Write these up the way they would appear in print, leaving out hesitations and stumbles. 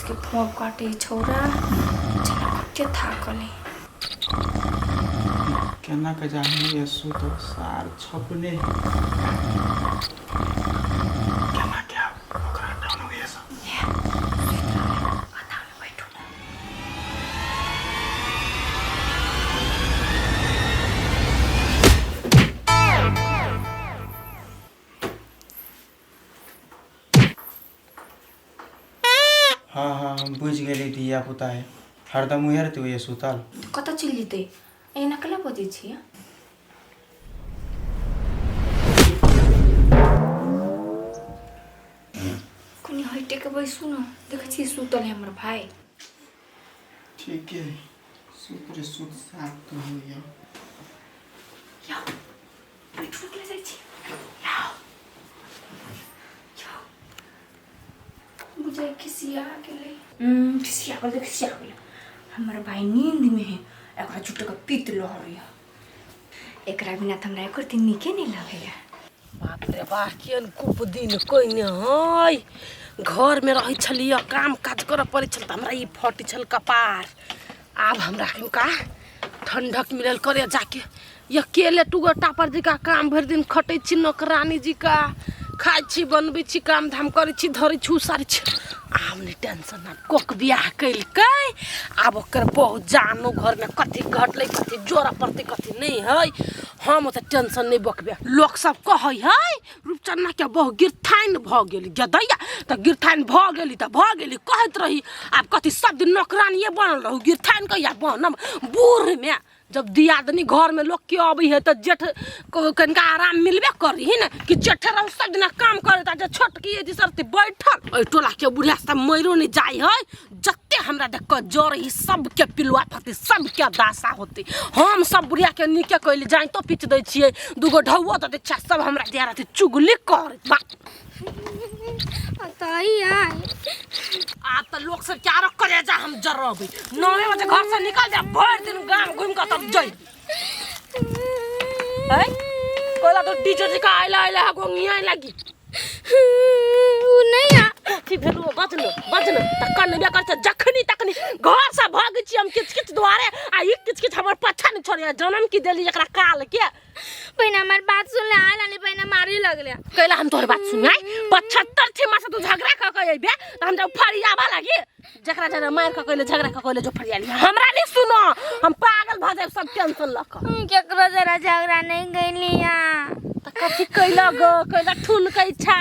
के फोप काटे छौरा जेना कते थाकल है। केना के जाही ये सुत सार छपने केना के आब ओकरा डाउन होइए सब। अंधार में बैठू। हाँ हाँ, हम बुझि गेली, धिया पुता है, हरदम उहे रहते उहे सुतल। कतऽ चलि जेतै? एना केना बजै छियै? कनि हटि के बैसू ने, देखै छियै सुतल है हमर भाय। ठीक है, सुत रे सुत, साफ तो होइया। यौ, बैठू, निकले जाइ छी। यौ यौ, बुझाइ खिसिया गेलै, खिसिया गेलै, खिसिया गेलै। हमर भाय नींद में है, एकरा झूठे के पीत लहरैया। एकरा बिना तऽ हमरा एको दिन नीके नहि लगैया। बाप रे बा, केहन कुप दिन कोइने है। घरमे रहै छलियै, काम काज करऽ पड़ै छल तऽ हमरा ई फटै छल कपार। आब हमरा कनिका ठंडक मिलल करे जाके। अकेले टुगर टापर जी का काम भरि दिन खटै छी, नौकरानी जी का खाइ छी, बनबै छी, काम धाम करै छी, धरै छी, उसारै छी। आब नहि टेंशन। आब कोक बियाह केलकै, आब ओकर बहुत जानो घरमे कथी घटलै, कथी जोड़ऽ पड़तै, कथी नहि है, हम ओते टेंशन नहि बकबे। लोक सब कहै है रूपचन्ना के बहु गिरथाइन भऽ गेली। गदैया तऽ गिरथाइन भऽ गेली तऽ भऽ गेली कहैत रही। आब कथी सब दिन नौकरानिए बनल रहू? गिरथाइन कहिया बनब बूढ़मे? जब दियादनी घरमे लोक के अबै है तऽ जेठ कनिका आराम मिलबे करी ने, कि जेठे रहू सब दिना काम करैत आ जे छोटकी यदि सरती बैठल। एहि टोला के बुढ़िया सब मरियो नहि जाइ है, जते हमरा देख कऽ जर ही सबके पिलुआ फती, सबके दासा होती। हम सब बुढ़िया के नीके कैली, जाइतो पीच दै छियै, दूगो ढौओ दऽ दै छियै, सब हमरा दिया रहतै चुगली कर बा। आब तऽ लोक सब के आरो कलेजा हम जरबै। 9 बजे घर से निकल जा, भरि दिन गाम घुमि कऽ तब जइबै। है कोला तो डीजे जी का आइला आइला गोंगिया लागी। उ नहीं आ। कथी भेलौ? बजनो बजनो तऽ कनबे करतै। जखनी तखनी घर से भागै छी हम किछु किछु दुआरे आ ई किछु किछु हमर पाछा नहि छोड़ैया। जनम की देली एकरा काल के। पहिने हमर बात सुन ले, आयल आली पहिने मारी लगले। कैला हम तोहर बात सुनाई? 75 ठेमा से तू झगड़ा कऽ के अइबे तऽ हम जब फरियाबा लागी, जकरा जरा मारि कऽ कहले, झगड़ा कऽ कहले, जो फरियाली। हमरा नहीं सुनो, हम पागल भऽ जायब सब टेंशन लऽ कऽ। हम केकरो जरा झगड़ा नहीं कैली। तऽ कथी कैला गो? कैला ठुनकै छा?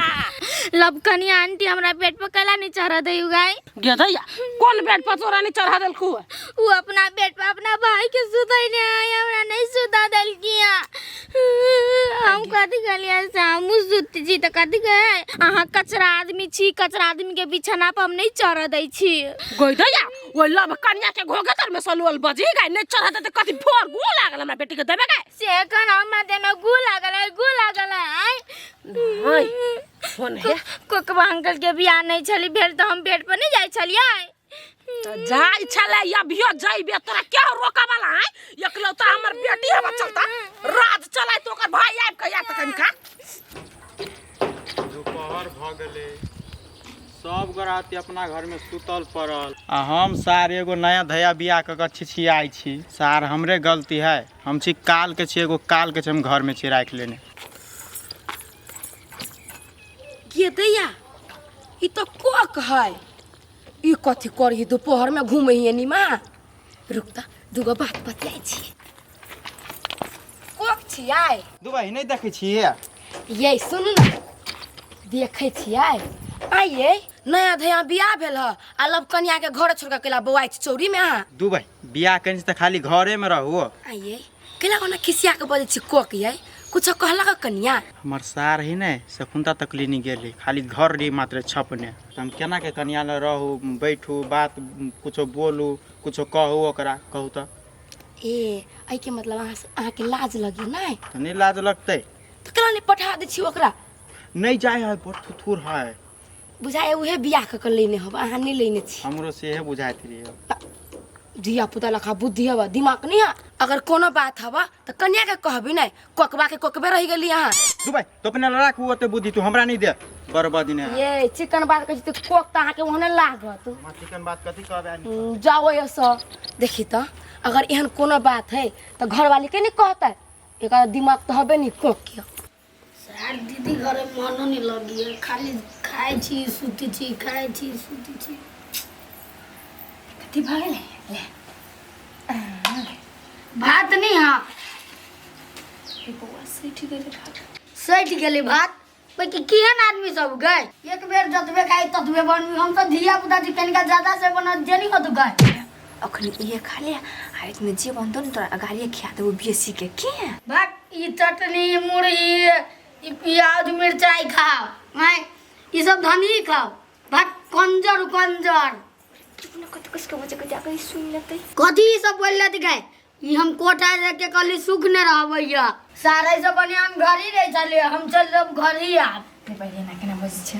लबकनी आंटी हमरा पेट पर कैला नहीं चढ़ा दे गाय? गेदैया, कोन बेड पर तोरा नहीं चढ़ा देलकू? उ अपना बेड पर अपना भाई के सुतै ने है, हमरा नहीं सुता देलकिया। हम कथी कहलियै से हमहूँ सुत छी तऽ कथी कहै, अहाँ कचरा आदमी छी, कचरा आदमी के बिछाना पर हम नहीं चढ़ दै छी। गैदैया, ओइ लब कन्या के घोघे में सलोल बजी गाय नहीं चढ़ा देते, कथी फोर गु लागल हमरा बेटी के देबे गाय? से एखन हमरा देह में गु लागल है, गु लागल है। नहीं फोन है। कोकबा अंकल के बियाह नहीं छली भेल तऽ हम बेड पर नहीं जाइ छलियै? तऽ जाइ छलै, अभियो जइबे, तोरा के रोका वाला है? एकलौता हमर बेटी है, चलता राज चलाय तो ओकर भाई आबि के या तऽ कनिका। दोपहर भऽ गेलै, सब गोराती अपना घरमे सुतल पड़ल आ हम सार एगो नया धया बियाह कऽ कऽ छिछियाइ छी। सार, हमरे गलती है, हम छी काल के छी, एगो काल के छी हम घरमे छी राखि लेने। गे दैया, ई तऽ कोक है। ई कथी करही दोपहर में घूमे हिये नीमा? रुक तऽ दूगो बात बतियाइ छी। कोक छियै? दुबई नहि देखै छियै। ये सुनू ने, देखै छियै आइए नया धया बियाह भेल ह आ लब कनिया के घर छोड़ के केला बौआइ छी चौरी में अहाँ? दुबई बियाह केने छी तऽ खाली घरेमे रहू? आइए केला ओना खिसिया के बजै छी कोक? ये कुछो कहलक कनिया? हमर सार ही ने शकुंता तक लेने गेली, खाली घर रही मात्र छपने, तऽ हम केना के कनिया लग रहू, बैठू, बात कुछो बोलू, कुछो कहू ओकरा? कहू तऽ। ए, एहिके मतलब अहाँ अहाँके लाज लगी नहि? तऽ नहि लाज लगतै? तऽ केना नहि पठा दै छी ओकरा? नहि जाइ है, बड़ थुथुर है। बुझाइ उहे बियाह कऽ के लेने होब, अहाँ नहि लेने छी। हमरो सेहे बुझाइत रहियै। धिया पुता लखा बुद्धि हवा दिमाग नहीं है अगर कोनो बात हवा तो कन्या के कहबी नहीं कोकबा के कोकबे रह गेली यहाँ तू भाई तो अपने लड़ा के ओते बुद्धि तू हमरा नहीं दे बर्बादी ने ये चिकन बात कहै छी तऽ कोक तऽ अहाँके ओहने लागत चिकन बात कथी कहबे जाओ एसँ देखी तऽ अगर एहन कोनो बात है तऽ घरवाली के नहीं कहतै एकर दिमाग तऽ हबे नहीं कोक के सार दीदी घरे मनो नहीं लगी खाली खाइ छी सुति छी खाइ छी सुति छी। कथी भऽ गेलै ले। भात नहीं हाँ। हे बौआ सठि गेलै भात। सठि गेलै भात। बाकी केहन आदमी सब गए एक बेर जतबे खाइ ततबे बनबी हम तऽ धिया पुता छी कनिका ज्यादा से बनत जे नहीं होतौ गए। अखनी इहे खा ले आ रातिमे जे बनतौ ने तोरा अगाड़िए खिया देबौ बेसी के की। भात ई चटनी मुरही ई प्याज मिरचाई खाओ आँय ई सब धनी खाओ भात कंजर कंजर। चुप न कत कस के बजे के जाके सुन लेतै। कथी ई सब बोल लेत गए ई हम कोठा जाके कहली सुख ने रहबैया सारे से बढ़िया हम घर ही रह चलिए हम चल जब घर ही आब। रे पहिले एना केना बजै छै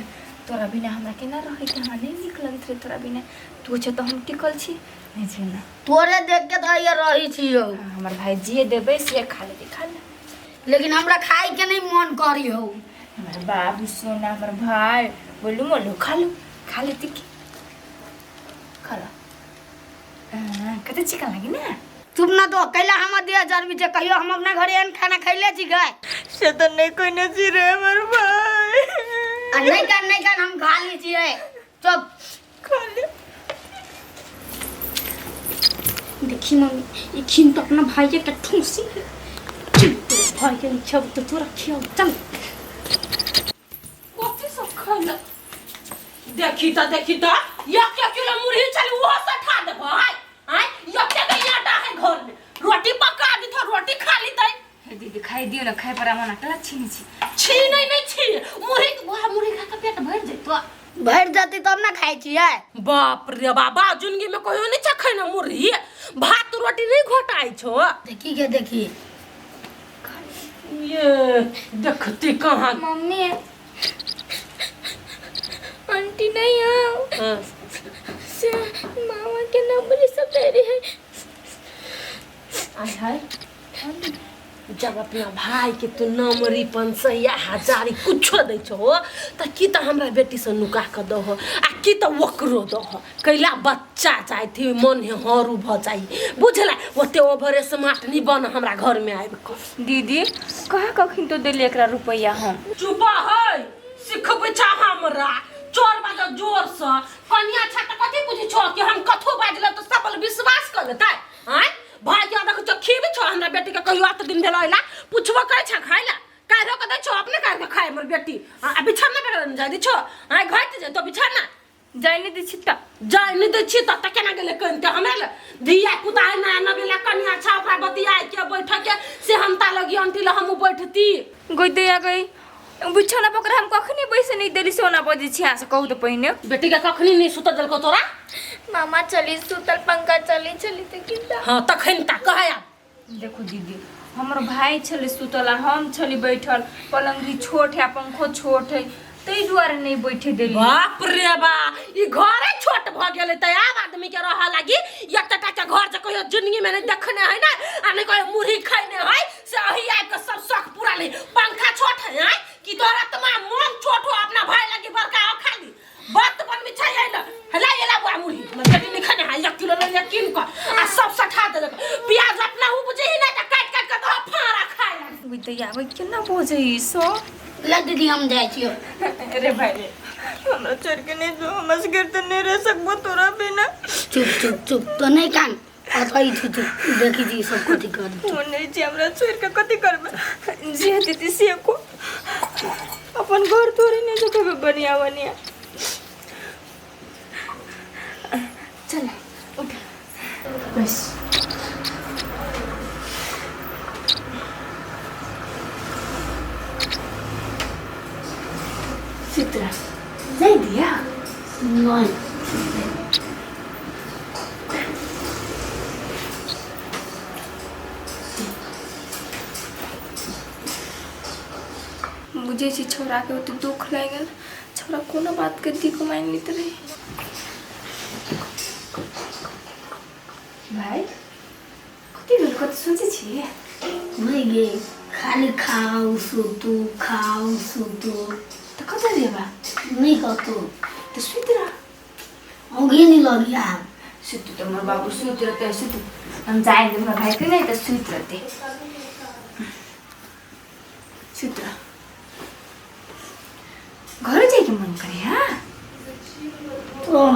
तोरा बिना हमरा केना रहैत हमरा नहि नीक लगैत रहै तोरा बिना तू छ तऽ हम टिकल छी नहि छै ना। तोरे देख के तऽ ये रही छियौ। हमर भाई जे देबै से खा लेतै खा ले। लेकिन हमरा खाइ के नहीं मन करी हो। हमर बाबू सोना हमर भाई बोलू मोलू खा लू खा लेतै की खा लो। कते चिकन लागी ना। चुप ना तो कैला हमर देह जरबी छै कहियो हम अपना घरे एहन खाना खैले छी गए। से तऽ नहि कहने छी रे हमर भाई। आ नहीं कान नहीं कान हम खा ली छियै चुप खा ले। देखी मम्मी ये खिन तो अपना भाई के ठूसी है भाई के नहीं खेब तो तोरा खियाओ चल। कथी सब खैला देखी त एक एक किलो मुरही चली ओहो से खा देबो आय आय एक एक आटा है घर में रोटी पका दी तो रोटी खा लीतै। हे दीदी खाइ दियौ ने खाइ पर मना कला छीनी छी। छी नहीं नहीं छी मुरही वह मुरही खा के पेट भरि जैतो। भरि जतै तब ना खाइ छियै। बाप रे बाबा जिंदगी में कहियो नहीं चखै ना मुरही भात रोटी नहीं घोटाइ छो। देखी के देखी ये देखती कहाँ। मम्मी आंटी नहीं आओ। हाँ। से मामा के नंबर सब दे रही है। आय हाय जब अपना भाई के तू नमरी पंसैया हजारी कुछो दै छो त की त हमरा बेटी से नुका के दहो आ की त ओकरो दहो कैला बच्चा चाहे थी मन हे हरू भ जाई बुझला ओते ओभरे स्मार्ट नहीं बन हमरा घर में आबि क। दीदी कहाँ कखन तो देली एकरा रुपैया हम। चुप है सिखबै छ हमरा चोर बाजो जोर से कनिया छ त कथी बुझै छो कि हम कथो बाजल त सबल विश्वास कर लेतै आँय भाई के देख छो खीब छो हमरा बेटी के कहियो आत दिन भेल अइला पुछबो करै छ खाइला काल्हि के दै छो अपने काल्हि के खाइ हमर बेटी आ बिछाना पे जाय दै छो आँय घट जाय तो बिछाना जाय नहि दै छी त जाय नहि दै छी त केना गेलै कनिते हमरा ले धिया पुता है नया नबेला कनिया छ ओकरा बतियाय के बैठ के से हम ता लगी आंटी ल हमहूँ बैठती। गई दैया गई बिछौना पकड़ हम कखनी बैसे नहीं देली सोना बजै छी अहाँ से कहू तऽ पहिने। बेटी के कखनी नहीं सुतल देलको तोरा। मामा चली सुतल पंखा चली चली तऽ की हाँ तखन ता कहै आब। देखो दीदी हमर भाई छलै सुतल आ हम छली बैठल पलंगरी छोट है आ पंखो छोट है ताहि दुआरे नहीं बैठे देली। बाप रे बा ई घरे छोट भ गेलै त आब आदमी के रह लागी एकटा के घर जे कहियो जिंदगी में नहीं देखने है ना आ नहीं कहियो मुरही खैने है से अही आबि के सब शौक पूरा ले पंखा छोट है आँय कि तोरा तमा मन छोट हो अपना भाई लागी बड़का हो खाली बात बनबी छै एला हेला एला बुआ मुरही हमर बेटी नहीं खैने है 1 किलो ले ले कीन क आ सब सठा देलक प्याज अपना उपजे ही ना त काटि काटि के दह फाड़ा खाय लागी। बुझ दैया आबै केना बजै ई सब। ले दीदी हम जाइ छियौ। अरे भाई रे हमरा छोड़ के नहीं जो हम असगर त नहीं रह सकबो तोरा बिना। चुप चुप चुप तो नहीं कान अथई छी चुप देखी जी सब कथी कर। ओ नहीं छी हमरा छोड़ के कथी करबे जे दीदी से को अपन घर थोड़ी नहीं जो कभी बढ़िया बढ़िया। चल उठ बस। चित्रा नहीं दिया नहीं। बुझै छी छौड़ाके ओते दुख लागि गेल छौड़ा कोनो बातके दिक्क मानि लैत रहै। भाइ कति भेल कति सोचै छियै नहि गे खाली खाउ सुतू खाउ सुतू। तऽ कतऽ जेबा? नहि कतौ। तऽ सुति रह। औंघी नहि लगैया। सुतू तऽ हमर बाबू सुति रहतै सुतू हम जाय देब हमर भाइके नहि तऽ सुति रहतै सुति रह। घरे जाइके मन करे हाँ? तो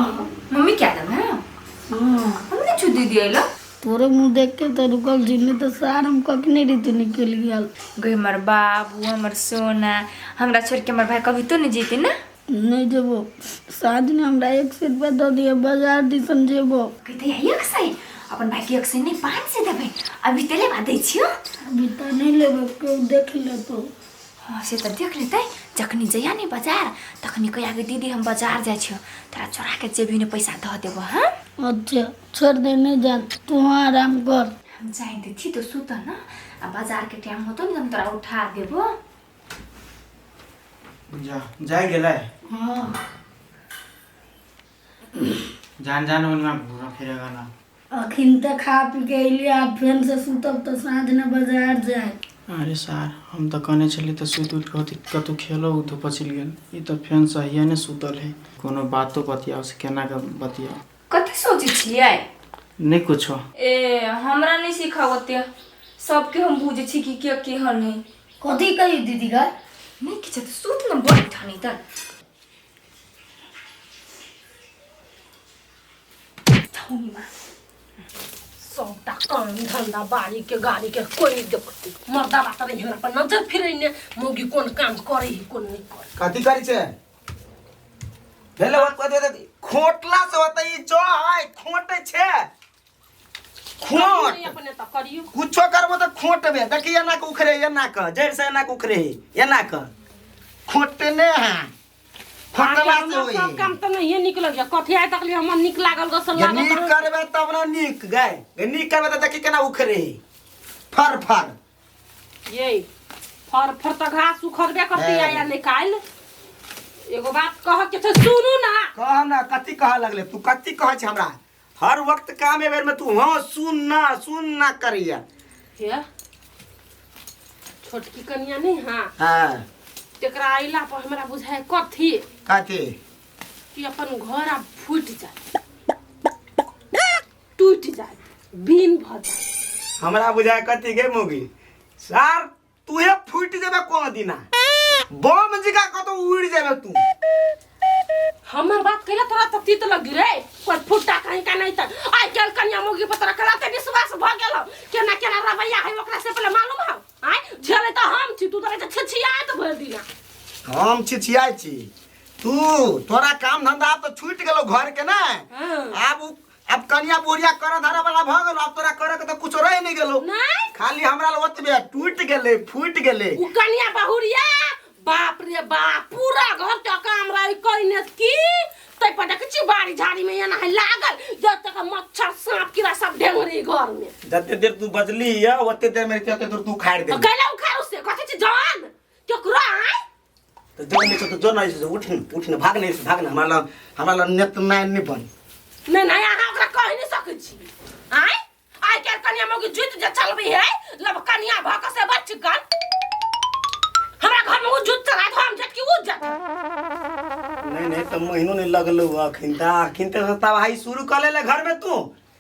मम्मी क्या देब हाँ? हम नहीं छू दीदी अइलो। तोरे मुँह देख के तो रुकल छी नहीं तो सार हम कखने रही निकल गेल। गई हमर बाबू हमर सोना हमरा छोड़ के हमर भाई कभी तो नहीं जीते ना। नहीं जेबो साँझ में हमरा 100 रुपया दऽ दिअ बाजार दिसन जेबो। कहते 100 अपन भाई के 100 नहीं 500 देबै अभी तेले बा दै छियो। अभी तऽ नहीं लेबै केओ देख लेतो। हाँ से तऽ देख लेतै जखनी जइया ने बाजार तखनी कहिया के दीदी हम बाजार जाइ छियो तोरा चोरा के जेबी में पैसा धऽ देबो। हाँ अच्छा छोड़ दे नहीं जा तू आराम कर। हम जाइ देथी तो सुत ना आ बाजार के टाइम होतो ने हम तोरा उठा देबो। जा जाय गेलै। हाँ जान जान ओनवा घूरा फिरेगा ना। अखिन तऽ खा पी के अयली आ फेन से सुतब तऽ साँझ ने बाजार जाए। अरे सार हम तऽ कहने छली तऽ सुति उठि कऽ कतहु खेलो उधो पचल गेल ई तऽ फेन सहिए ने सुतल है। कोनो बातो बतियाओ से केना के बतियाओ। कथी सोचै छियै? नहीं कुछो। ए हमरा नहीं सिखावते सबके हम बुझै छी कि के केहन है। कथी कही दीदी का? नहीं किछु तऽ सुत न बैठ नहीं तऽ सबटा काम धंधा बाड़ी के गाड़ी के कोई नहीं देखते मर्दा बात नहीं हमरा पर नजर फिरैने मौगी कोन काम करे ही कोन नहीं करे। कथी करै छै? भेलै होत कथी खोटला से होतै ई जो है खोटे छै खोट अपने त करियो कुछो करबो त खोटबे। देखी एना के उखड़े एना के जड़ से एना के उखड़े एना के खोटने है खोटला से होई। सब काम त नहीं निक लगिया कथी आइ तकली हमर निक लागल गसल लागल। नीक करबे तब ना नीक गए नीक करबे त देखी केना उखड़े फर फर। ये फर फर त घास उखड़बे करती आया निकाल। एगो बात कह के छै सुनू ना। कह ना कथी कह लगले तू कथी कहै छै हमरा? हर वक्त काम एबेर में तू हाँ सुन ना सुन ना करिया। हे छोटकी कनिया नहीं हाँ हाँ तेकरा अइला पर हमरा बुझाय कथी कथी कि अपन घर आब फूटि जाए टूटि जाए बीन भ जाए। हमरा बुझाय कथी गे मोगी सार तूहे फूटि जेबे कोनो दिना बम जिका कतौ उड़ि जेबे तू। हमर बात कहिला तोरा त तीत लगी रे कोई फुटा कहीं का नहीं त आइ काल्हि कनिया मोगी पर तोरा कला ते विश्वास भ गेल केना केना रवैया है ओकरा से पहिले मालूम हौ? आइ झेले त हम छी तू त छिछियात भरि दिना। हम छिछियाइ छी तू तोरा काम धंधा आब त छूटि गेलौ घर के ना। आब अब कनिया बोरिया कर धरा वाला भ गेलो अब तोरा करे के त कुछो रहि नहीं गेलो। नहीं खाली हमरा ल ओतबे टूटि गेलै फूटि गेलै। उ कनिया बहुरिया बाप रे बाप पूरा घर के काम रही कइने की तै पर देखै छी बाड़ी झाड़ी में एना है लागल जब तक मच्छर सांप कीड़ा सब ढेंगरी घर में। जते देर तू बजली है ओते देर में तते देर तू उखाड़ दे। कैला उखाड़ू से कथी छी जान केकरो आय तो जो नहीं तो जो नहीं उठ उठ भाग नहीं भाग ना हमरा हमरा नेत नहीं बन। नहीं नहीं अहाँ ओकरा कहि नहीं सकै छी। आय आइ काल्हि कनिया मौगी जुति जे चलबै है लब कनिया भऽ कऽ से बच गल हमरा घर में उ जुत चला हम जत कि उ जत नहीं नहीं त महीनो नहीं लगलो अखिन त अखिन त तबाही शुरू कर लेले घर में तू।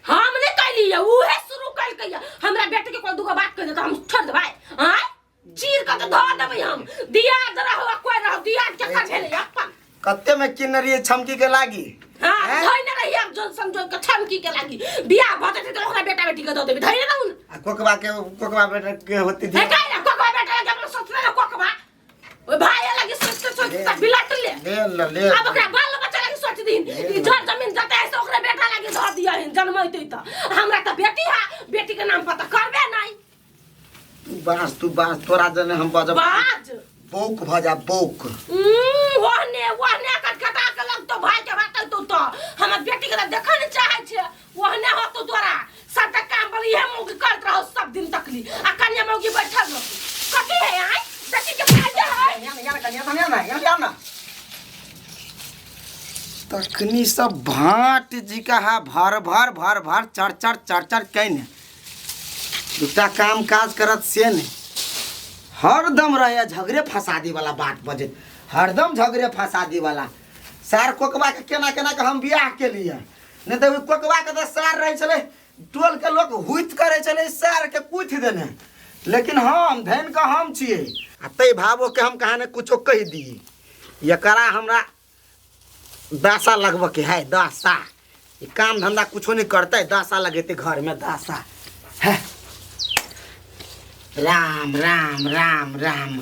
हम नहीं कैली है उहे शुरू कैलकै है। हमरा बेटी के कोई दुगो बात कह दे त हम छोड़ देबै। आय चीर के त धऽ देबै हम दिया रहो कोई रहो दिया के कर भेलै अपन कते में किन रही छमकी के लागी। हां धइने रही अब जोन समझो के छमकी के लागी बियाह भ जेतै त ओकरा बेटा बेटी के दऽ देबै धइने रहू। आ कोकबा के कोकबा बेटा के होती हे काहे कोकबा बेटा के अपना सोचने ना कोकबा ओए भाई लगी सोच के सोच के बिलट ले ले ले ले अब ओकरा बाल बच्चा लगी सोच दिन ई जर जमीन जते है से ओकरा बेटा लगी धर दिया है जन्मैतै त हमरा त बेटी है बेटी के नाम पता करबे नहीं। तू बास तोरा जने हम बजब बाज बौक भ जा बौक। ओहने ओहने कटकटा के लगतो भाई के बात तो तो हमर बेटी के त देखै नहीं चाहै छै ओहने होतो तोरा सबटा काम बली हे मौगी करत रहो सब दिन तकली आ कनिया मौगी बैठल रहो कथी है आय देखी के फायदा है। यहाँ ना कनिया ना यहाँ ना यहाँ ना। तखनी सब भाट जी का हा भर भर भर भर चर चर चर चर कैने दूटा काम काज करत से नहीं हरदम रहे झगड़े फसादी वाला बात बजे हरदम झगड़े फसादी वाला सार कोकबा के केना केना के हम बियाह के लिए नहीं तऽ ओहि कोकबा के तऽ सार रहै छलै टोल के लोक हुइत करै छलै सार के कुथि देने लेकिन हम धनि के हम छियै आ ताहि भावो के हम कहाँ ने कुछो कहि दियै एकरा हमरा दासा लगबऽ के है दासा ई काम धंधा कुछो नहीं करतै दासा लगेतै घर में दासा है राम राम राम राम।